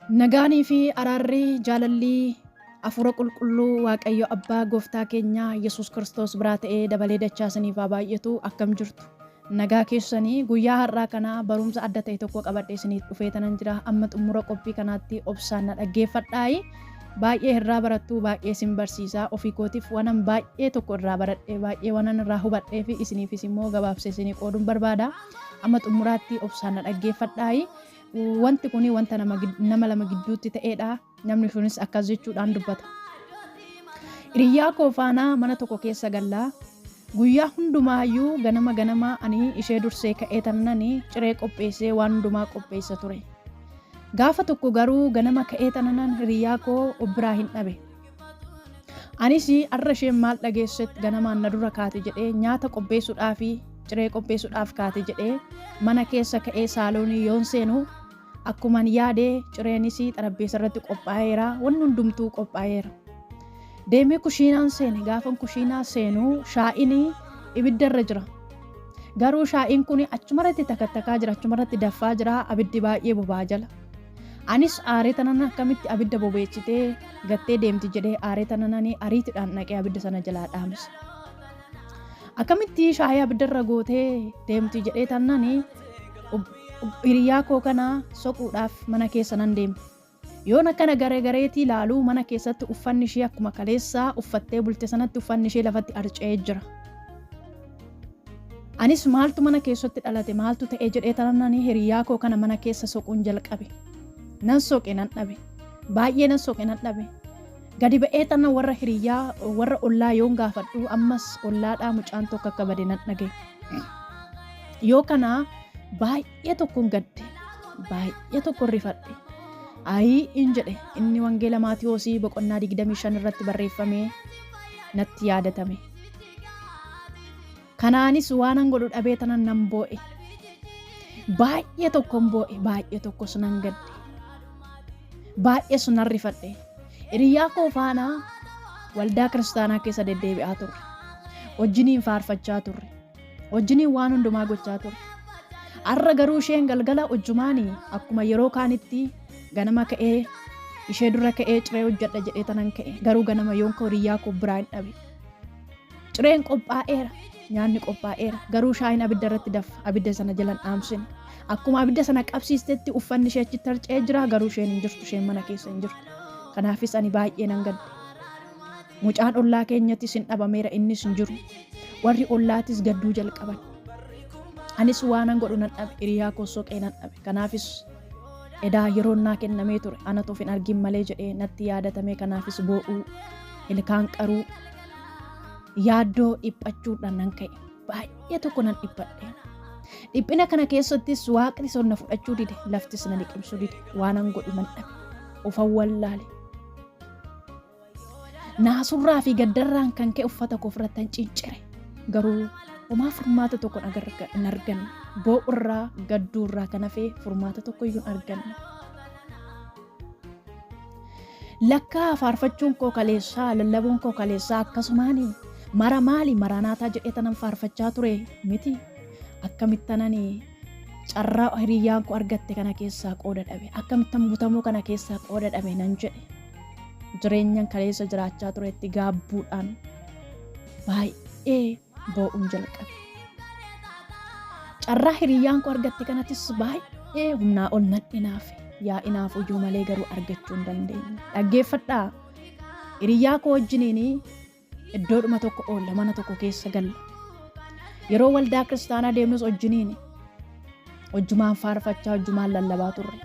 Nagaanii fi araarri jaalalli Hafuura Qulqulluu Waaqayyo Abbaa Gooftaa keenya Yesuus Kiristoos biraa ta'ee dabalee dachaa isiniif haa baay'atu. Akkam jirtu? Nagaa keessanii guyyaa har'aa kana barumsa adda ta'e tokko qabadhee isiniif dhufee tanan jira. Amma xumura qophii kanaatti obsaan na dhaggeeffadhaayi. Baay'ee irraa barattu, baay'ee isin barsiisa. Ofii kootiif wanan baay'ee tokko irraa baradhe, baay'ee wanan irraa hubadhee fi isiniifis immoo gabaabsee isinii qooduun barbaada. Amma xumuraatti obsaan na dhaggeeffadhaayi. Wanti kun wanta nama lama gidduutti ta'eedha. Namni sunis akkas jechuudhaan dubbata. Hiriyyaa koo faana mana tokko keessa galla. Guyyaa hundumaayyuu ganama ganama ani ishee dursee ka'ee tananani ciree qopheessee waan hundumaa qopheessa ture. Gaafa tokko garuu ganama ka'ee tananan hiriyyaa koo of biraa hin dhabe. Anis har'a isheen maal dhageessetti ganamaan na dura kaate jedhee nyaata qopheessuudhaafi ciree qopheessuudhaaf kaate jedhee mana keessa ka'ee saaloonii yoon seenu akkuman yaade cireenis xarabbeessa irratti qophaa'eera, wanni hundumtuu qophaa'eera. Deemee kushiinaan seene, gaafan kushiinaa seenu shaa'iin ibidda irra jira. Garuu shaa'iin kun achumarratti takattakaa jira, achumarratti daffaa jira, abiddi baay'ee boba'aa jala. Anis aaree tanan akkamitti abidda bobeessitee gattee deemti jedhee aaree tanananii ariitiidhaan dhaqee abidda sana jalaa dhaamse. Akkamitti shaayii abiddarra gootee deemti jedhee tanani hiriyaa koo kana soquudhaaf mana keessa nan deeme. Yoon akkana garee gareetii ilaalu mana keessatti uffanni ishee akkuma kaleessaa uffattee bulte sanatti uffanni ishee lafatti arca'ee jira. Anis maaltu mana keessatti dhalate, maaltu ta'e jedhee tananani hiriyaa koo kana mana keessa soquun jalqabe. Nan soqe, nan dhabe. Baay'ee nan soqe, nan dhabe. Gadi ba'ee tana warra hiriyaa warra ollaa yoon gaafadhu ammas ollaadhaa mucaan tokko akka bade nan dhagaye. Yoo kana baay'ee tokkon gadde, baay'ee tokkon rifadhe. Ayii in jedhe, inni wangeela Maatiyoosii boqonnaa 25 irratti barreeffamee natti yaadatame. Kanaanis waanan godhu dhabee tanan nan boo'e. Baay'ee tokkon boo'e, baay'ee tokkos nan gadde. Baay'ees nan rifadhe. Hiriyaa koo faana waldaa kiristaanaa keessa deddeebi'aa turre. Wajjiniin faarfachaa turre. Wajjiniin waan hundumaa gochaa turre. Har'a garuu isheen galgala hojjumaanii akkuma yeroo kaanitti ganama ka'ee ishee dura ka'ee ciree hojjedha jedhee tanan ka'e. Garuu ganama yoon ka'u hiriyaa koo biraa hin dhabe. Cireen qophaa'eera, nyaanni qophaa'eera, garuu shaayiin abidda irratti daffa, abidda sana jalan dhaamsine. Akkuma abidda sana qabsiistetti uffanni ishee achitti harca'ee jira, garuu isheen hin jirtu, isheen mana keessa hin jirtu. Kanaafis ani baay'ee nan gadde. Mucaan ollaa keenyattis hin dhabameera, innis hin jiru. Warri ollaatis gadduu jalqaban. Anis waanan godhu nan dhabe, hiriyaa koo soqee nan dhabe. Kanaafis edaa yeroon naa kennamee ture, anatu of hin argin malee jedhee natti yaadatame. Kanaafis boo'uu, ilkaan qaruu, yaaddoo dhiphachuudhaan nan ka'e. Baay'ee tokko nan dhiphadhe. Dhiphina kana keessattis waaqni son na fudhachuu dide, laftis na liqimsuu dide, waanan godhu nan dhabe. Ofan wallaale. Naasurraa fi gaddarraan kan ka'e uffata koo ofirratti ciccire. Garuu homaa furmaata tokko hin arganne. Boo'urraa, gadduurraa kan hafe furmaata tokko iyyuu hin arganne. Lakkaa faarfachuun koo kaleessaa, lallabuun koo kaleessaa akkasumaani mara maali maraanaataa jedhee tanan faarfachaa ture miti. Akkamittanani carraa hiriyyaan koo argatte kana keessaa qooda dhabe, akkamittan butamuu kana keessaa qooda dhabe nan jedhe. Jireenyan kaleessa jiraachaa turetti gaabbuudhaan baay'ee boo'uun jalqabe. Carraa hiriyyaan koo argatte kanattis baay'ee humnaa ol nan inaafe. Yaa inaafu iyyuu malee garuu argachuu hin dandeenye. Dhaggeeffadhaa. Hiriyyaa koo wajjiniin iddoodhuma tokko oolla, mana tokko keessa galla. Yeroo waldaa kiristaanaa deemnus wajjiniin hojjumaan faarfachaa, hojjumaan lallabaa turre.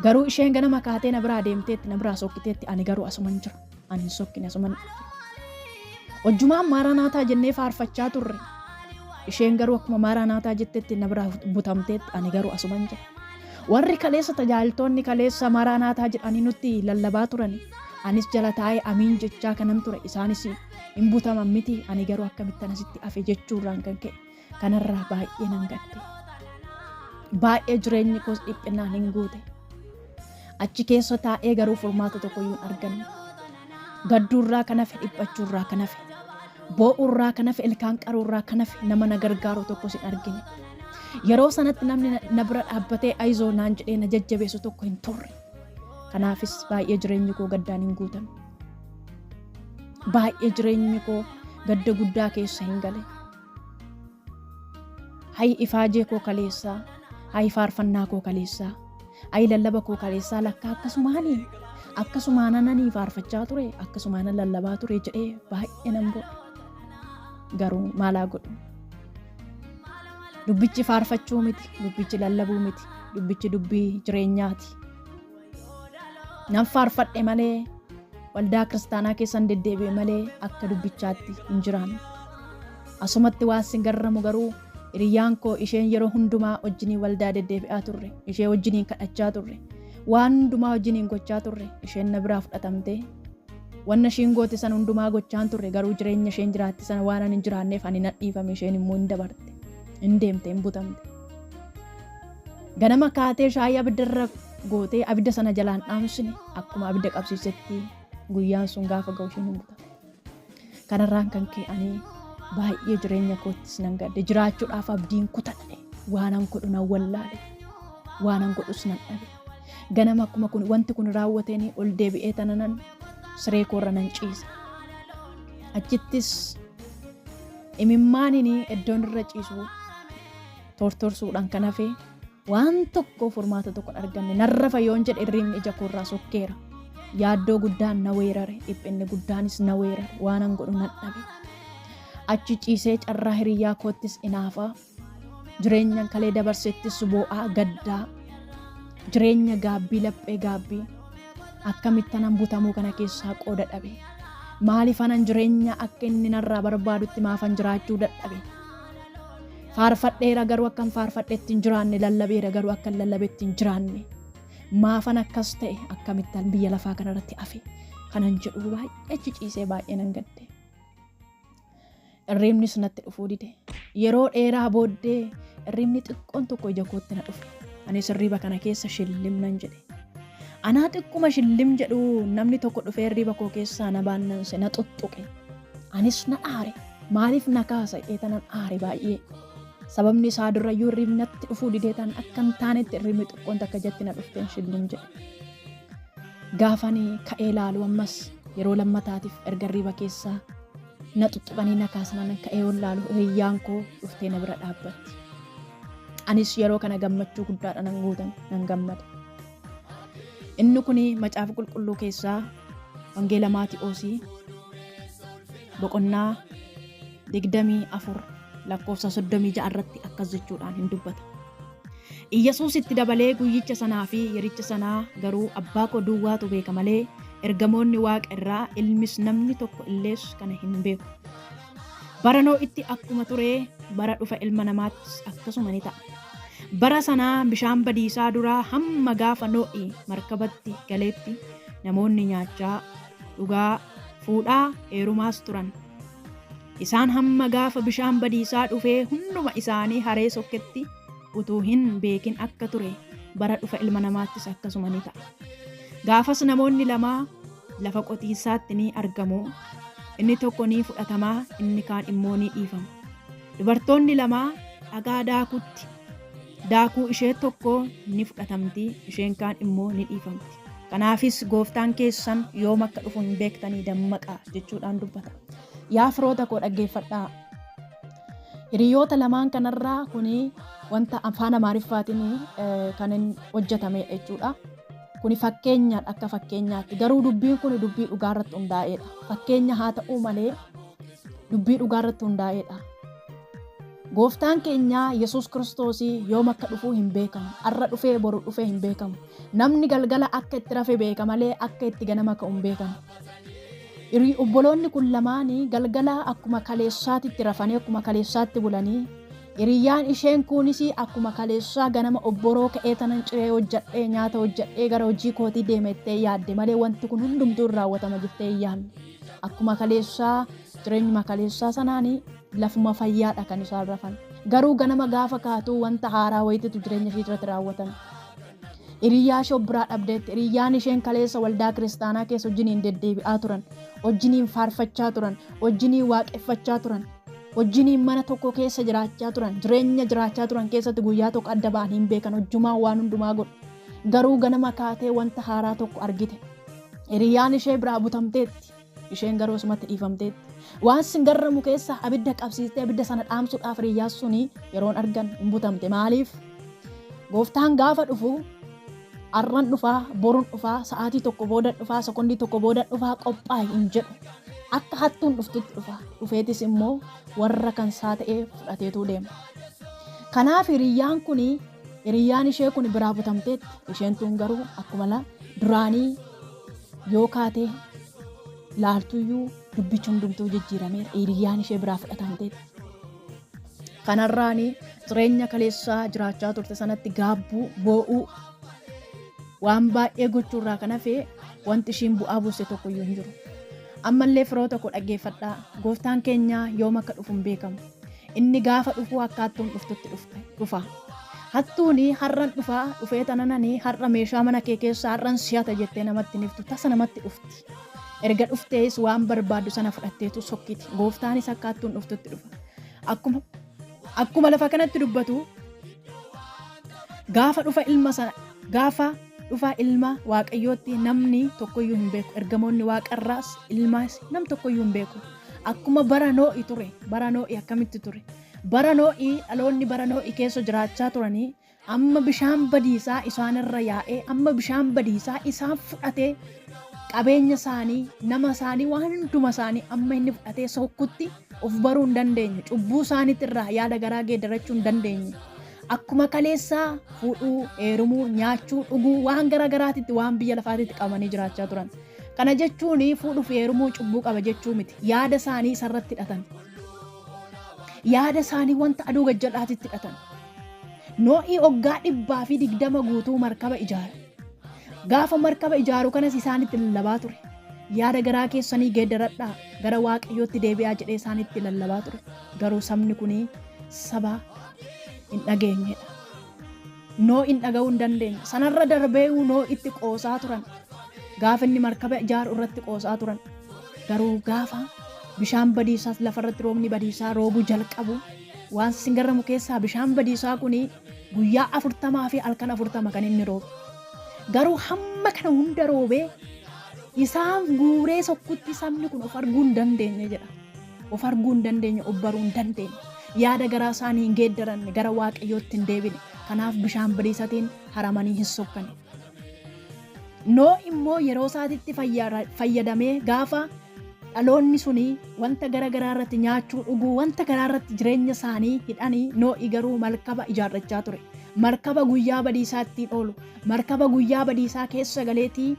Garuu isheen ganama kaatee na biraa deemteetti, na biraa sokkiteetti, ani garuu asuman jira. Ani hin sokkine, asuman jira. Hojjumaan maaraanaataa jennee faarfachaa turre. Isheen garuu akkuma maaraanaataa jettetti na biraa butamteetti, ani garuu asuman jira. Warri kaleessa tajaajiltoonni kaleessa maaraanaataa jedhanii nutti lallabaa turan. Anis jala taa'ee amiin jechaa kanan ture, isaanis hin butaman miti, ani garuu akkamittan asitti hafe jechuurraan kan ka'e kanarraa baay'ee nan gadde. Baay'ee jireenyi koos dhiphinaan hin guute. Achi keessa taa'ee garuu furmaata tokko iyyuu hin arganne. Gadduurraa kan hafe, dhiphachuurraa kan hafe, boo'uurraa kan hafe, ilkaan qaruurraa kan hafe nama na gargaaru tokkos hin argine. Yeroo sanatti namni na bira dhaabbatee ayizoo naan jedhee na jajjabeessu tokko hin turre. Kanaafis baay'ee jireenyi koo gaddaan hin guutame. Baay'ee jireenyi koo gadda guddaa keessa hin gale. Hayi ifaajee koo kaleessaa, hayi faarfannaa koo kaleessaa, hayi lallaba koo kaleessaa lakkaa akkasumaanii akkasumaanan ani faarfachaa ture, akkasumaanan lallabaa ture jedhee baay'ee nan bo'e. Garuu maalaa godhu? Dubbichi faarfachuu miti, dubbichi lallabuu miti, dubbichi dubbii jireenyaati. Nan faarfadhe malee waldaa kiristaanaa keessan deddeebi'e malee akka dubbichaatti hin jiraanne. Asumatti waan sin garramu garuu hiriyyaan koo isheen yeroo hundumaa wajjiniin waldaa deddeebi'aa turre, ishee wajjiniin kadhachaa turre, waan hundumaa wajjiniin gochaa turre, isheen na biraa fudhatamtee wanna isheen goote sana hundumaa gochaan turre garuu jireenya isheen jiraatte sana waan ani hin jiraanneef ani nan dhiifame isheen immoo hin dabarte, hin deemte, hin butamte. Ganama kaatee shaayii abiddarra gootee abidda sana jalaan dhaamsine akkuma abidda qabsiisetti guyyaan sun gaafa ga'u isheen hin butamte. Kanarraan kan ka'e ani baay'ee jireenya koottis nan gadde jiraachuudhaaf abdiin kutadhe waanan godhu nan wallaale waanan godhus nan dhabe. Ganama akkuma kun wanti kun raawwateen ol deebi'ee tananan siree koorra nan ciise. Achittis imimmaaniin iddoon irra ciisu tortorsuudhaan kan hafe waan tokko furmaata tokko hin arganne narrafa yoon jedhe hirriibni ija koorraa sokkeera. Yaaddoo guddaan na weerare, dhiphinni guddaanis na weerare, waanan godhu nan dhabe. Achi ciisee carraa hiriyyaa koottis inaafaa, jireenyan kalee dabarsettis boo'aa gaddaa, jireenya gaabbii laphee gaabbii, akkamittan butamuu kana keessaa qooda dhabe. Maaliifanan jireenya akka inni narraa barbaadutti maafan jiraachuu dadhabe. Faarfadheera garuu akkan faarfadhetti hin jiraanne, lallabeera garuu akkan lallabetti hin jiraanne. Maafan akkas ta'e akkamittan biyya lafaa kanarratti hafe kanan jedhu baay'ee achi ciisee baay'ee nan gadde. Hirriibnis natti dhufuu dide. Yeroo dheeraa booddee hirriibni xiqqoon tokko ija kootti na dhufe. Anis hirriiba kana keessa shillim nan jedhe. Anaa xiqquma shillim jedhu namni tokko dhufee hirriiba koo keessaa na baannanse na xuxxuqe. Anis na aare. Maaliif na kaasa jedhee tanan aare baay'ee. Sababni isaa durayyuu hirriibni natti dhufuu didee tan akka hin taanetti hirriibni xiqqoon takka jatti na dhufteen shillim jedhe. Gaafani ka'ee laalu ammas yeroo lammataatiif erga hirriiba keessaa na xuxxuqanii na kaasnan ka'ee ol laalu hiriyyaan koo dhuftee na bira dhaabbatti. Anis yeroo kana gammachuu guddaadha nan guutame nan gammade. Inni kun macaafa qulqulluu keessaa Wangeela Maati'oosii boqonnaa 24 lakkoofsa 36 irratti akkas jechuudhaan hin dubbata. Iyyasuus itti dabalee guyyicha sanaa fi yericha sanaa garuu abbaa koo duwwaatu beeka malee ergamoonni waaqa irraa ilmis namni tokko illees kana hin beeku. Bara Nohitti akkuma ture bara dhufa ilma namaattis akkasuma ni ta'a. Bara sanaa bishaan badiisaa duraa hamma gaafa Nohi markabatti galeetti namoonni nyaachaa, dhugaa, fuudhaa, heerumaas turan. Isaan hamma gaafa bishaan badiisaa dhufee hunduma isaanii haree sokketti utuu hin beekin akka ture bara dhufa ilma namaattis akkasuma ni ta'a. Gaafas namoonni lama lafa qotiisaatti ni argamu. Inni tokko ni fudhatama, inni kaan immoo ni dhiifama. Dubartoonni lama dhagaa daakutti daakuu ishee tokko ni fudhatamti, isheen kaan immoo ni dhiifamti. Kanaafis gooftaan keessan yoom akka dhufu hin beektanii dammaqaa jechuudhaan dubbata. Yaa firoota koo dhaggeeffadhaa. Hiriyoota lamaan kanarraa kuni wanta afaan Amaariffaatiin kan hin hojjetamedha jechuudha. Kuni fakkeenyaadha akka fakkeenyaatti. Garuu dubbiin kun dubbii dhugaa irratti hundaa'edha. Fakkeenya haa ta'uu malee dubbii dhugaa irratti hundaa'edha. Gooftaan keenya Yesuus Kiristoos yoom akka dhufuu hin beekamu. Har'a dhufee boru dhufee hin beekamu. Namni galgala akka itti rafe beeka malee akka itti ganama ka'u hin beekamu. Obboloonni kun lamaanii galgala akkuma kaleessaatitti rafanii akkuma kaleessaatti bulanii hiriyyaan isheen kunis akkuma kaleessaa ganama obboroo ka'ee tanan ciree hojjedhee nyaata hojjedhee gara hojii kootii deemettee yaadde malee wanti kun hundumtuu hin raawwatama jettee hin yaadne. Akkuma kaleessaa jireenyuma kaleessaa sanaanii lafuma fayyaadha kan isaan rafan. Garuu ganama gaafa kaatu wanta haaraa wayititu jireenya ishee irratti raawwatame. Hiriyyaa ishee of biraa dhabdeetti. Hiriyyaan isheen kaleessa waldaa kiristaanaa keessa wajjiniin deddeebi'aa turan, wajjiniin faarfachaa turan, wajjiniin waaqeffachaa turan, wajjiniin mana tokko keessa jiraachaa turan, jireenya jiraachaa turan keessatti guyyaa tokko adda ba'an hin beekan, hojjumaan waan hundumaa godhu. Garuu ganama kaatee wanta haaraa tokko argite. Hiriyyaan ishee biraa butamteetti. Isheen garuu asumatti dhiifamteetti. Waan sin garramu keessa abidda qabsiistee abidda sana dhaamsuudhaaf hiriyyaan suni yeroon argan hin butamte. Maaliif? Gooftaan gaafa dhufu arran dhufaa, borun dhufaa, sa'aatii tokko booda dhufaa, sekondii tokko booda dhufaa qophaa'i hin jedhu. Akka hattuun dhuftutti dhufa. Dhufeetis immoo warra kan isaa ta'ee fudhateetuu deema. Kanaaf hiriyyaan kun hiriyyaan ishee kun biraa butamteetti. Isheen tun garuu akkuma duraanii yoo kaatee laaltuyyuu dubbichi hundumtuu jijjiirameera. Hiriyyaan ishee biraa fudhatamteetti. Kanarraan jireenya kaleessaa jiraachaa turte sanatti gaabbuu, boo'uu, waan baay'ee gochuurraa kan hafe wanti ishiin bu'aa buuse tokkoyyuu hin jiru. Ammallee firoota koo dhaggeeffadhaa. Gooftaan keenya yoom akka dhufu hin beekamu. Inni gaafa dhufu akka hattuun dhuftutti dhufa. Hattuun har'an dhufaa dhufee tanananii har'a meeshaa mana kee keessaa har'an si'ata jettee namatti hin hiftu tasa namatti dhufti. Erga dhuftees waan barbaaddu sana fudhatteetu sokkiti. Gooftaanis akka hattuun dhuftutti dhufa. Akkuma lafa kanatti dubbatu gaafa dhufa ilma sana gaafa dhufa ilma Waaqayyootti namni tokkoyyuu hin beeku. Ergamoonni waaqarraas ilmaas nam tokkoyyuu hin beeku. Akkuma bara Noo'i ture, bara Noo'i akkamitti ture? Bara Noo'i dhaloonni bara Noo'i keessa jiraachaa turanii amma bishaan badiisaa isaanirra yaa'ee amma bishaan badiisaa isaan fudhatee qabeenya isaanii, nama isaanii, waan hunduma isaanii amma inni fudhatee sokkutti of baruu hin dandeenye. Cubbuu isaaniitti irraa yaada garaa geeddarachuu hin dandeenye. Akkuma kaleessaa fuudhuu, heerumuu, nyaachuu, dhuguu waan gara garaatitti waan biyya lafaatitti qabamanii jiraachaa turan. Kana jechuun fuudhuu fi heerumuu cubbuu qaba jechuu miti. Yaada isaanii isarratti hidhatan. Yaada isaanii wanta aduu gajjal'aatitti hidhatan. Noo'ii waggaa 120 guutuu markaba ijaare. Gaafa markaba ijaaru kanas isaanitti lallabaa ture. Yaada garaa keessanii geeddaradhaa gara Waaqayyootti deebi'aa jedhee isaanitti lallabaa ture. Garuu sabni kun saba hin dhageenyedha. Noo'in dhaga'uu hin dandeenye. Sanarra darbee Noo'itti qoosaa turan. Gaafa inni markaba ijaaru irratti qoosaa turan. Garuu gaafa bishaan badiisaas lafarratti roobni badiisaa roobuu jalqabu waan sin garramu keessaa bishaan badiisaa kun guyyaa 40 fi halkan 40 kan inni roobe. Garuu hamma kana hunda roobee isaan guuree sokkutti sabni kun of arguu hin dandeenye jedha. Of arguu hin dandeenye, of baruu hin dandeenye. Yaada garaa isaanii hin geeddaranne, gara Waaqayyootti hin deebine. Kanaaf bishaan badiisatiin haramanii hin sokkane. Nooh immoo yeroo isaatitti fayyadamee gaafa dhaloonni suni wanta gara garaa irratti nyaachuu, dhuguu, wanta garaa irratti jireenya isaanii hidhanii Noo'i garuu markaba ijaarrachaa ture. Markaba guyyaa badiisaa ittiin oolu, markaba guyyaa badiisaa keessa galeetii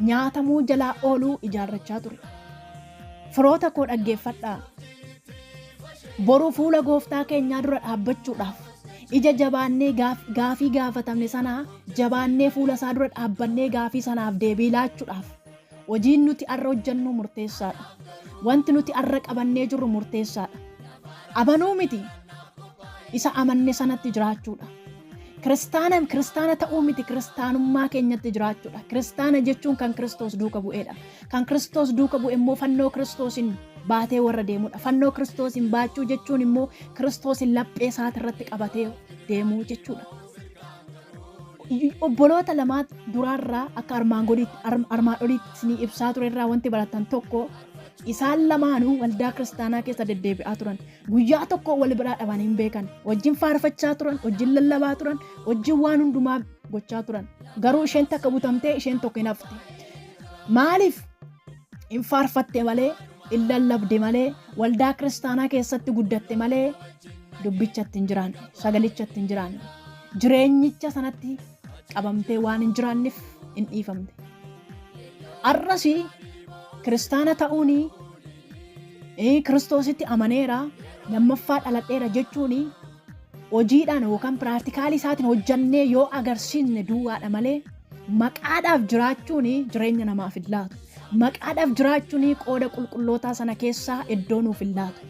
nyaatamuu jalaa oolu ijaarrachaa ture. Firoota koo dhaggeeffadhaa. Boru fuula gooftaa keenyaa dura dhaabbachuudhaaf ija jabaannee gaafii gaafatamne sana jabaannee fuula isaa dura dhaabbannee gaafii sanaaf deebii laachuudhaaf hojiin nuti arra hojjennu murteessaadha. Wanti nuti arra qabannee jirru murteessaadha. Amanuu miti isa amanne sanatti jiraachuudha. Kiristaana kiristaana ta'uu miti kiristaanummaa keenyatti jiraachuudha. Kiristaana jechuun kan Kiristoos duuka bu'eedha. Kan Kiristoos duuka bu'e immoo fannoo Kiristoosiin baatee warra deemudha. Fannoo Kiristoosiin baachuu jechuun immoo Kiristoosiin laphee isaatirratti qabatee deemuu jechuudha. Obboloota lamaa duraarraa akka armaan olitti isinii ibsaa turerraa wanti baratan tokko isaan lamaanuu waldaa kiristaanaa keessa deddeebi'aa turan. Guyyaa tokko wal biraa dhabanii hin beekan. Wajjin faarfachaa turan, wajjin lallabaa turan, wajjin waan hundumaa gochaa turan. Garuu isheen takka butamtee isheen tokko hin hafte. Maaliif hin faarfatte malee, hin lallabde malee, waldaa kiristaanaa keessatti guddatte malee dubbichatti hin jiraanne, sagalichatti hin jiraanne. Jireenyicha sanatti qabamtee waan hin jiraanneef hin dhiifamte. Har'as kiristaana ta'uun Kiristoositti amaneera, lammaffaa dhaladheera jechuun hojiidhaan yookaan piraaktikaalii isaatiin hojjannee yoo agarsiisne duwwaadha malee maqaadhaaf jiraachuun jireenya namaaf hin laatu. Maqaadhaaf jiraachuun qooda qulqullootaa sana keessaa iddoo nuuf hin laatu.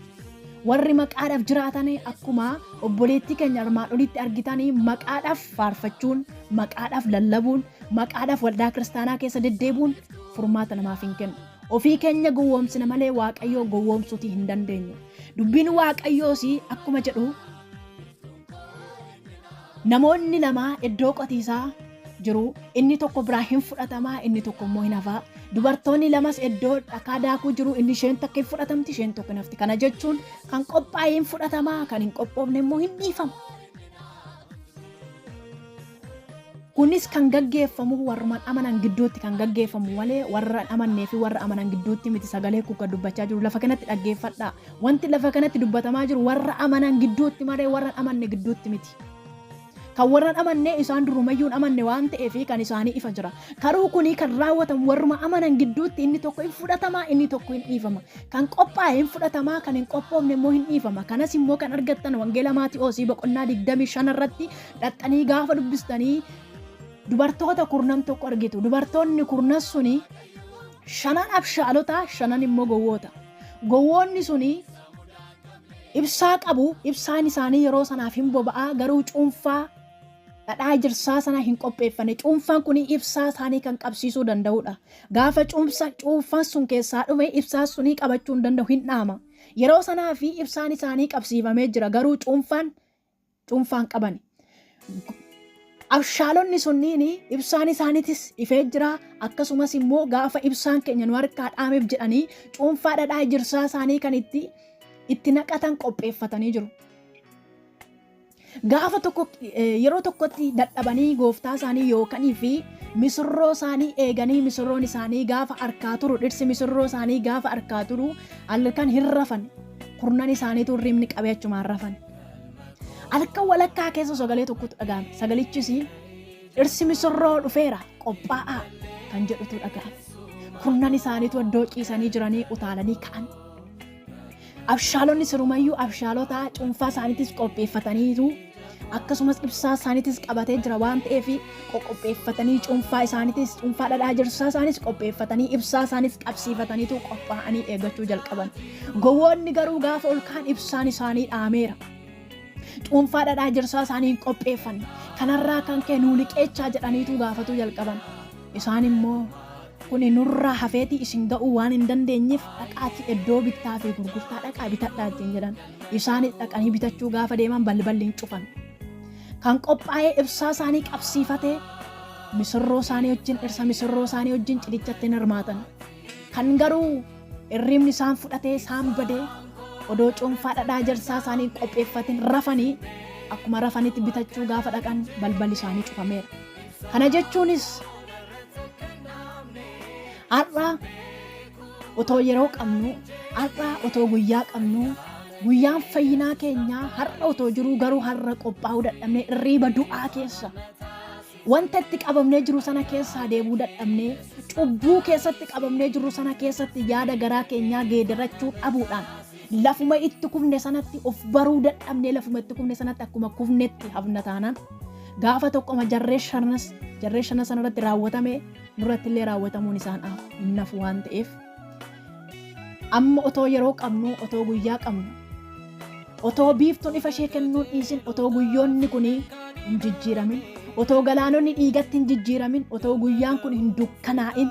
Warri maqaadhaaf jiraatan akkuma obboleettii keenya armaan olitti argitanii maqaadhaaf faarfachuun, maqaadhaaf lallabuun, maqaadhaaf waldaa kiristaanaa keessa deddeebuun furmaata namaaf hin kennu. Ofii keenya gowwoomsina malee Waaqayyoo gowwoomsuutii hin dandeenyu. Dubbiin Waaqayyoos akkuma jedhu namoonni lama iddoo qotiisaa jiru. Inni tokko biraa hin fudhatamaa, inni tokko immoo hin hafaa. Dubartoonni lamas iddoo dhakaa daakuu jiru, inni isheen takka hin fudhatamti, isheen tokko hin hafti. Kana jechuun kan qophaa'e hin fudhatamaa, kan hin qophoofne immoo hin dhiifama. Kunis kan gaggeeffamu warrumaan amanan gidduutti kan gaggeeffamu malee warra hin amannee fi warra amanan gidduutti miti. Sagalee kun kan dubbachaa jiru lafa kanatti dhaggeeffadhaa. Wanti lafa kanatti dubbatamaa jiru warra amanan gidduutti malee warra hin amanne gidduutti miti. Kan warra hin amanne isaan durumayyuu hin amanne waan ta'eef kan isaanii ifa jira. Karuu kuni kan raawwatamu warruma amanan gidduutti inni tokko hin fudhatama, inni tokko hin dhiifama. Kan qophaa'e hin fudhatama, kan hin qophoofne immoo hin dhiifama. Kanas immoo kan argattan Wangeela Maati'oosii boqonnaa 25 irratti dhaqxanii gaafa dubbistanii dubartoota kurnan tokko argitu. Dubartoonni kurnan suni shanan abshaalota, shanan immoo gowwoota. Gowwoonni suni ibsaa qabu, ibsaan isaanii yeroo sanaaf hin boba'a, garuu cuunfaa dhadhaa ejersaa sana hin qopheeffanne. Cuunfaan kun ibsaa isaanii kan qabsiisuu danda'udha. Gaafa cuunfsa cuunfaan sun keessaa dhume ibsaa sunii qabachuu hin danda'u, hin dhaama. Yeroo sanaa fi ibsaan isaanii qabsiifamee jira, garuu cuunfaan cuunfaan qabani. Abshaalonni sunniin ibsaan isaaniitis ifee jira. Akkasumas immoo gaafa ibsaan keenya nu harkaa dhaameef jedhanii cuunfaa dhadhaa ejersaa isaanii kan itti naqatan qopheeffatanii jiru. Gaafa tokko yeroo tokkotti dadhabanii gooftaa isaanii yookanii fi misirroo isaanii eeganii misirroon isaanii gaafa harkaa turu dhirsi misirroo isaanii gaafa harkaa turu halkan hin rafan kurnan isaaniitu hirribni qabee achumaan rafan. Halkan walakkaa keessa sagalee tokkotu dhaga'ame. Sagalichis dhirsi misirroo dhufeera qophaa'aa kan jedhutu dhaga'ame. Kurnan isaaniitu iddoo ciisanii jiranii utaalanii ka'an. Abshaalonni sirumayyuu abshaalota cuunfaa isaaniitis qopheeffataniitu akkasumas ibsaa isaaniitis qabatee jira waan ta'eef qoqopheeffatanii cuunfaa isaaniitis cuunfaa dhadhaa jirsaa isaanis qopheeffatanii ibsaa isaanis qabsiifataniitu qophaa'anii eeggachuu jalqaban. Gowwoonni garuu gaafa ol ka'an ibsaan isaanii dhaameera. Cuunfaa dhadhaa ejersaa isaanii hin qopheeffanne. Kanarraa kan ka'e nuu liqeechaa jedhaniitu gaafatuu jalqaban. Isaan immoo kuni nurraa hafeetii isin ga'uu waan hin dandeenyeef dhaqaatii iddoo bittaa fi gurgurtaa dhaqaa bitadhaa ittiin jedhan. Isaanis dhaqanii bitachuu gaafa deeman balballi hin cufame. Kan qophaa'ee ibsaa isaanii qabsiifatee misirroo isaanii wajjin dhirsa misirroo isaanii wajjin cidhichatti hin hirmaatan. Kan garuu Irriibni isaan fudhatee isaan badee odoo cuunfaa dhadhaa ejersaa isaanii hin qopheeffatin rafanii akkuma rafanitti bitachuu gaafa dhaqan balballi isaanii cufameera. Kana jechuunis har'a otoo yeroo qabnu har'a otoo guyyaa qabnu guyyaan fayyinaa keenyaa har'a otoo jiruu garuu har'a qophaa'uu dadhabnee irriiba du'aa keessa Wanta itti qabamnee jiru sana keessaa deemuu dadhabnee, cubbuu keessatti qabamnee jirru sana keessatti yaada garaa keenyaa geedarachuu dhabuudhaan, lafuma itti kufne sanatti of baruu dadhabnee lafuma itti kufne sanatti akkuma kufnetti hafna taanaan, gaafa tokkoma jarree shanas jarree shana sanarratti raawwatame nurratti illee raawwatamuun isaan hin nafu waan ta'eef amma otoo yeroo qabnu otoo guyyaa qabnu Otoo biiftuun ifa ishee kennuu hin dhiisin, otoo guyyoonni kun hin jijjiiramin, otoo galaanonni dhiigatti hin jijjiiramin, otoo guyyaan kun hin dukkanaa'in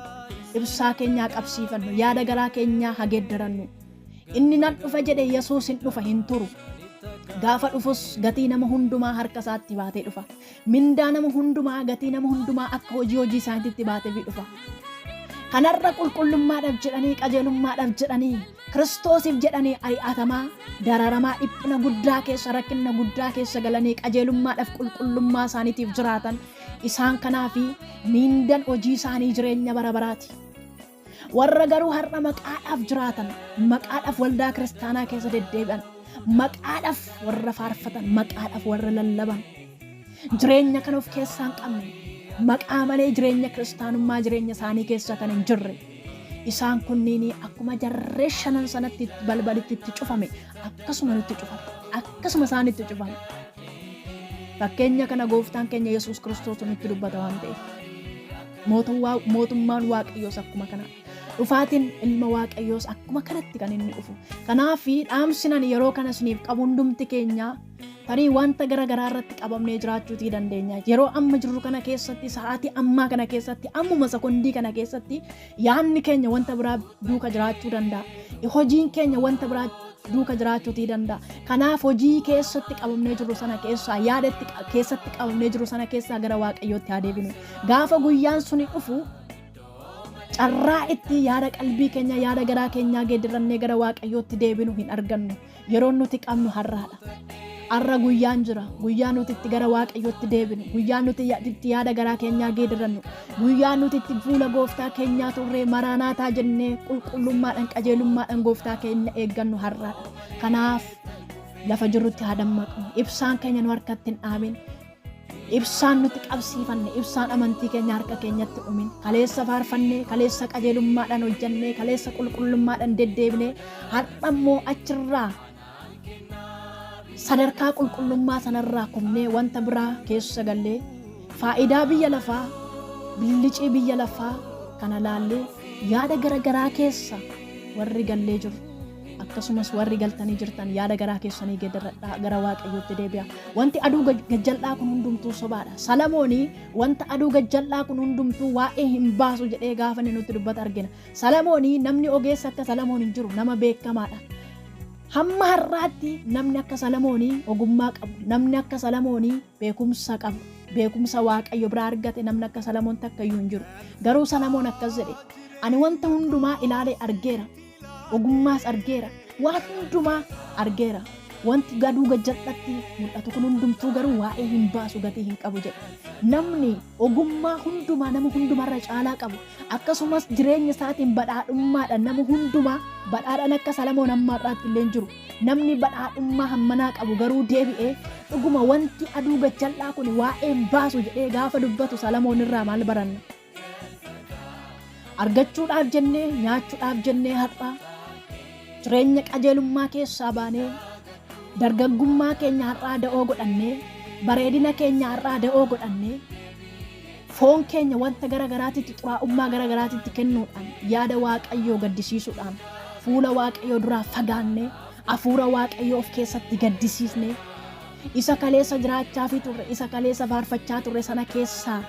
ibsaa keenyaa qabsiifannu, yaada garaa keenyaa haa geeddarannu. Inni nan dhufa jedhe Yesuus hin dhufa hin turu. Gaafa dhufus gatii nama hundumaa harka isaatti baatee dhufa. Mindaa nama hundumaa, gatii nama hundumaa akka hojii hojii isaaniitti baatee dhufa. Kanarra qulqullummaadhaaf jedhanii, qajeelummaadhaaf jedhanii, Kiristoosiif jedhanii ari'atamaa, dararamaa, dhiphina guddaa keessa, rakkinna guddaa keessa galanii qajeelummaadhaaf qulqullummaa isaaniitiif jiraatan isaan kanaafi miindan hojii isaanii jireenya bara baraati. Warra garuu har'a maqaadhaaf jiraatan, maqaadhaaf waldaa kiristaanaa keessa deddeebi'an, maqaadhaaf warra faarfatan, maqaadhaaf warra lallaban, jireenya kan of keessaa hin qabne, maqaa malee jireenya kiristaanummaa jireenya isaanii keessa kan hin jirre, Isaan kunniin akkuma jarree shanan sanatti balbalitti itti cufame akkasuma nutti cufame. Akkasuma isaanitti cufame. Fakkeenya kana gooftaan keenya Yesuus Kiristoos nutti dubbata waan ta'eef. Mootummaan Waaqayyoos akkuma kana. Dhufaatiin ilma Waaqayyoos akkuma kanatti kan inni dhufu. Kanaaf dhaamsi ani yeroo kana isiniif qabu hundumti keenya Tarii wanta gara garaa irratti qabamnee jiraachuutii dandeenya. Yeroo amma jirru kana keessatti, sa'aatii ammaa kana keessatti, ammuma sekondii kana keessatti yaadni keenya wanta biraa duuka jiraachuu danda'a. Hojiin keenya wanta biraa duuka jiraachuutii danda'a. Kanaaf hojii keessatti qabamnee jirru sana keessaa yaada itti keessatti qabamnee jirru sana keessaa gara Waaqayyootti haa deebinu. Gaafa guyyaan suni dhufu carraa itti yaada qalbii keenya yaada garaa keenyaa geeddarannee gara Waaqayyootti deebinu hin argannu. Yeroon nuti qabnu har'aadha. Har'a guyyaan jira. Guyyaa nuti itti gara Waaqayyootti deebinu. Guyyaa nuti itti yaada garaa keenyaa geeddarannu. Guyyaa nuti itti fuula gooftaa keenyaa turree maraanaataa jennee qulqullummaadhaan qajeelummaadhaan gooftaa keenya eeggannu har'aadha. Kanaaf lafa jirrutti haa dammaqnu. Ibsaan keenya nu harkatti hin dhaamin. Ibsaan nuti qabsiifanne, ibsaan amantii keenya harka keenyatti dhumin. Kaleessa faarfannee, kaleessa qajeelummaadhaan hojjannee, kaleessa qulqullummaadhaan deddeebinee, har'a immoo achirraa sadarkaa qulqullummaa sanarraa kufnee wanta biraa keessa gallee faayidaa biyya lafaa, billicii biyya lafaa kana laallee yaada gara garaa keessa warri gallee jiru. Akkasumas warri galtanii jirtan yaada garaa keessanii geeddaradhaa gara Waaqayyootti deebi'a. Wanti aduu gajjal'aa kun hundumtuu sobaadha. Salamooni wanta aduu gajjal'aa kun hundumtuu waa'ee hin baasu jedhee gaafa inni nutti dubbata argina. Salamooni namni ogeessa akka Salamoon hin jiru nama beekamaadha. Hamma har'aatti namni akka Salamoonii ogummaa qabu, namni akka Salamoonii beekumsa qabu, beekumsa Waaqayyo biraa argate namni akka Salamoon takka iyyuu hin jiru. Garuu Salamoon akkas jedhe, ani wanta hundumaa ilaalee argeera. Ogummaas argeera. Waan hundumaa argeera. Wanti gaduu gajjal'atti mul'atu kun hundumtuu garuu waa'ee hin baasu gatii hin qabu jedhe. Namni ogummaa hundumaa nama hundumarra caalaa qabu akkasumas jireenya isaatiin badhaadhummaadhaan nama hundumaa badhaadhaan akka Salamoon hamma har'aatti illee hin jiru. Namni badhaadhummaa hammanaa qabu garuu deebi'ee dhuguma wanti aduu gajjal'aa kun waa'ee hin baasu jedhee gaafa dubbatu Salamoon irraa maal baranna? Argachuudhaaf jennee nyaachuudhaaf jennee har'a jireenya qajeelummaa keessaa baanee dargaggummaa keenya har'aa da'oo godhannee bareedina keenya har'aa da'oo godhannee foon keenya wanta gara garaatitti xuraa'ummaa gara garaatitti kennuudhaan yaada Waaqayyoo gaddisiisuudhaan fuula Waaqayyoo duraa fagaannee hafuura Waaqayyoo of keessatti gaddisiisnee Isa kaleessa jiraachaafii turre, isa kaleessa faarfachaa turre sana keessaa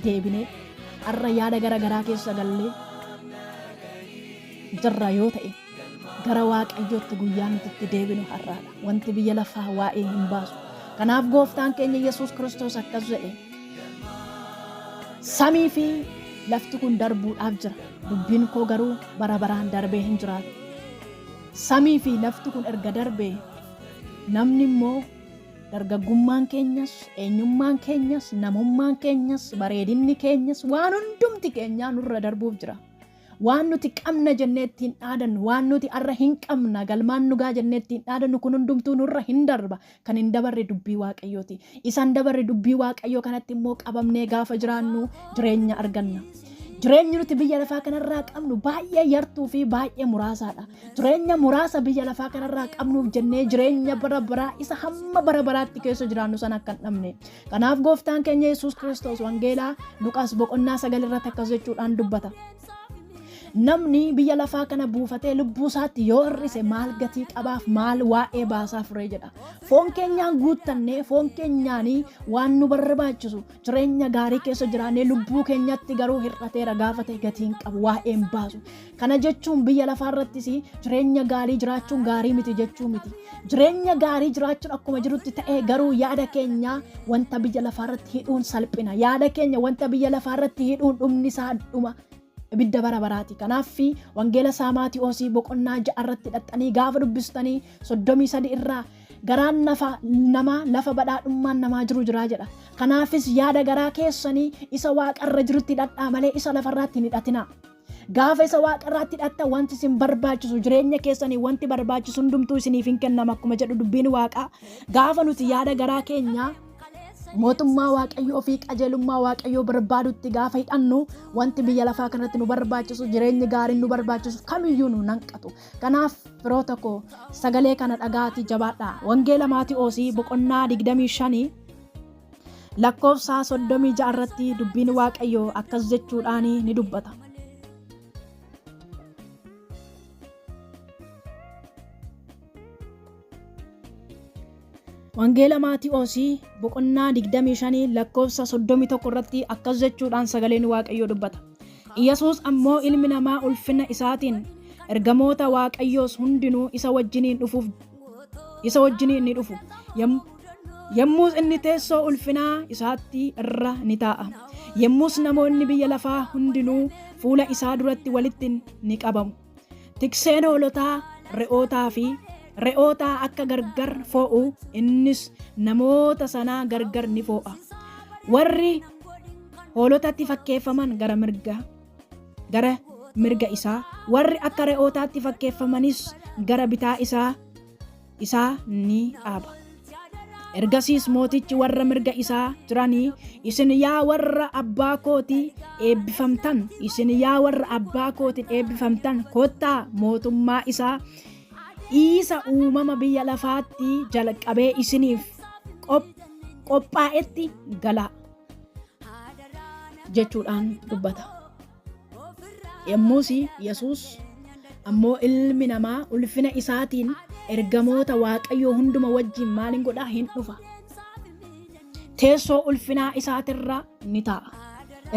deebinee har'a yaada gara garaa keessa gallee jirra yoo ta'e gara Waaqayyootti guyyaa nuti itti deebinu har'aadha. Wanti biyya lafaa waa'ee hin baasu. Kanaaf gooftaan keenya Yesuus Kiristoos akkas jedhe. Samii fi lafti kun darbuudhaaf jira. Dubbiin koo garuu bara baraan darbee hin jiraatu. Samii fi lafti kun erga darbee Namni immoo dargaggummaan keenyas, eenyummaan keenyas, namummaan keenyas, bareedinni keenyas, waan hundumti keenyaa nurra darbuuf jira. Waan nuti qabna jennee ittiin dhaadannu, waan nuti arra hin qabna, galmaan nugaa jennee ittiin dhaadannu kun hundumtuu nurra hin darba. Kan hin dabarre dubbii Waaqayyooti. Isa hin dabarre dubbii Waaqayyoo kanatti immoo qabamnee gaafa jiraannu jireenya arganna. Jireenyi nuti biyya lafaa kanarraa qabnu baay'ee yartuu fi baay'ee muraasaadha. Jireenya muraasa biyya lafaa kanarraa qabnuuf jennee jireenya bara baraa isa hamma bara baraatti keessa jiraannu sana akka hin dhabne. Kanaaf gooftaan keenya Yesuus Kiristoos wangeelaa Luqaas boqonnaa 9 irratti akkas jechuudhaan dubbata. Namni biyya lafaa kana buufatee lubbuu isaatti yoo hir'ise maal gatii qabaaf maal waa'ee baasaaf ree jedha. Foon keenyaan guuttannee foon keenyaanii waan nu barbaachisu jireenya gaarii keessa jiraannee lubbuu keenyatti garuu hir'ateera gaafa ta'e gatii hin qabu waa'ee hin baasu. Kana jechuun biyya lafaa irrattis jireenya gaarii jiraachuun gaarii miti jechuu miti. Jireenya gaarii jiraachuun akkuma jirutti ta'ee garuu yaada keenya wanta biyya lafaa irratti hidhuun salphina. Yaada keenya wanta biyya lafaa irratti hidhuun dhumni isaa dhuma ibidda bara baraati. Kanaaf wangeela isaa Maatiyoosii boqonnaa 6 irratti hidhattanii gaafa dubbistanii 33 irraa garaan nafa namaa lafa badhaadhummaan namaa jiru jiraa jedha. Kanaafis yaada garaa keessanii isa waaqarra jirutti hidhadhaa malee isa lafarraatti hin hidhatinaa. Gaafa isa waaqarraatti hidhattan wanti isin barbaachisu jireenya keessanii wanti barbaachisu hundumtuu isiniif hin kennama akkuma jedhu dubbiin waaqaa. Gaafa nuti yaada garaa keenyaa mootummaa waaqayyoo fi qajeelummaa waaqayyoo barbaadutti gaafa hidhannu wanti biyya lafaa kanatti nu barbaachisu jireenyi gaariin nu barbaachisu kamiyyuu nu nanqatu. Kanaaf firoota koo sagalee kana dhagaatii jabaadhaa. Wangeela Maati'oosii boqonnaa 25 lakkoofsa 36 irratti dubbiin Waaqayyoo akkas jechuudhaan ni dubbata. Wangeela Maati'oosii boqonnaa 25 lakkoofsa 31 irratti akkas jechuudhaan sagaleen Waaqayyoo dubbata. Iyyasuus ammoo ilmi namaa ulfina isaatiin Ergamoota Waaqayyoos hundinuu isa wajjiniin dhufuuf isa wajjiniin ni dhufu. Yommus inni teessoo ulfinaa isaatti irra ni taa'a. Yommus namoonni biyya lafaa hundinuu fuula isaa duratti walitti ni qabamu. Tikseen hoolotaa re'ootaa fi re'ootaa akka gargar foo'u innis namoota sanaa gargar ni foo'a. Warri hoolotatti fakkeeffaman gara mirga gara mirga isaa, warri akka re'ootaatti fakkeeffamanis gara bitaa isaa isaa ni dhaaba. Ergasiis mootichi warra mirga isaa jiranii, "Isin yaa warra abbaa kootii eebbifamtan, isin yaa warra abbaa kootiin eebbifamtan, kottaa mootummaa isaa isa uumama biyya lafaatti jalqabee isiniif qophaa'etti galaa," jechuudhaan dubbata. Yommus Yesuus ammoo, "Ilmi namaa ulfina isaatiin ergamoota Waaqayyoo hunduma wajjin maaliin godhaa hin dhufa. Teessoo ulfinaa isaatirra ni taa'a."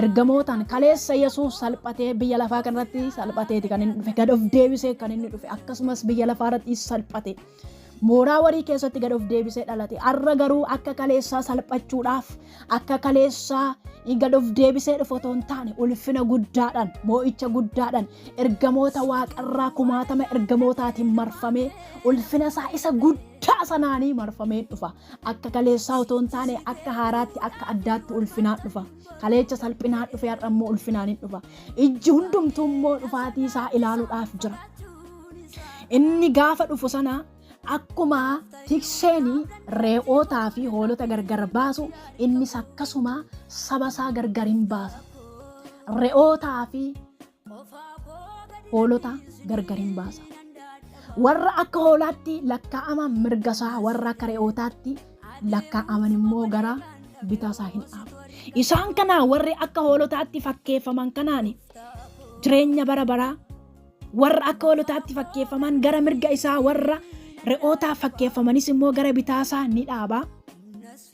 Ergamootaan kaleessa Yesuus salphatee biyya lafaa kanarratti salphateeti kan inni dhufe, gad of deebisee kan inni dhufe, akkasumas biyya lafaa irratti salphate. Mooraa warii keessatti gad of deebisee dhalate. Har'a garuu akka kaleessaa salphachuudhaaf, akka kaleessaa gad of deebisee dhufu otoo hin taane, ulfina guddaadhaan, moo'icha guddaadhaan, ergamoota waaqarraa kumaatama ergamootaatiin marfamee, ulfina isaa isa guddaa sanaanii marfamee dhufa. Akka kaleessaa otoo hin taane, akka haaraatti, akka addaatti ulfinaan dhufa. Kaleecha salphinaan dhufe, har'a immoo ulfinaan hin dhufa. Ijji hundumtuu immoo dhufaatii isaa ilaaluudhaaf jira. Inni gaafa dhufu sana akkuma tikseen re'ootaa fi hoolota gargar baasu, innis akkasuma saba isaa gargar hin baasa. Re'ootaa fi hoolota gargar hin baasa. Warra akka hoolaatti lakkaa'aman mirga isaa, warra akka re'ootaatti lakkaa'aman immoo gara bitaa isaa hin dhaabu. Isaan kana warri akka hoolotaatti fakkeeffaman kanaan jireenya bara baraa, warra akka hoolotaatti fakkeeffaman gara mirga isaa, warra re'ootaa fakkeeffamanis immoo gara bitaa isaa ni dhaaba.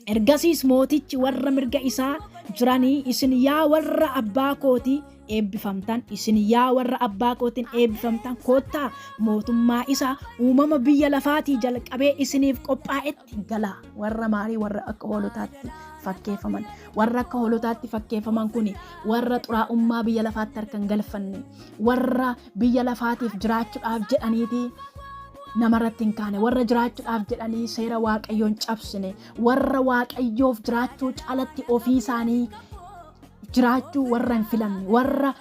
Ergasiis mootichi warra mirga isaa jiranii, "Isin yaa warra abbaa kootii eebbifamtan, isin yaa warra abbaa kootiin eebbifamtan, koottaa mootummaa isaa uumama biyya lafaatii jalqabee isiniif qophaa'etti galaa." Warra maalii? Warra akka hoolotaatti fakkeeffaman. Warra akka hoolotaatti fakkeeffaman kun warra xuraa'ummaa biyya lafaatti harka hin galfanne, warra biyya lafaatiif jiraachuudhaaf jedhaniiti namarratti hin kaane, warra jiraachuudhaaf jedhanii seera Waaqayyoon cabsine, warra Waaqayyoof jiraachuu caalatti ofii isaanii jiraachuu warra hin filanne, warra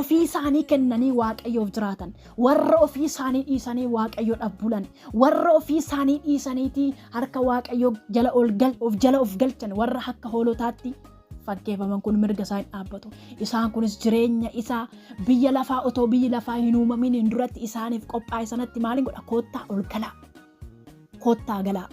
ofii isaanii kennanii Waaqayyoof jiraatan, warra ofii isaanii dhiisanii Waaqayyoodhaaf bulan, warra ofii isaanii dhiisaniitii harka Waaqayyoo jala ol gal of jala of galchan, warra akka hoolotaatti fakkeeffaman kun mirga isaa hin dhaabbatu. Isaan kunis jireenya isaa biyya lafaa otoo biyyi lafaa hin uumamin hin duratti isaaniif qophaa'e sanatti maaliin godha? Koottaa ol galaa. Koottaa galaa.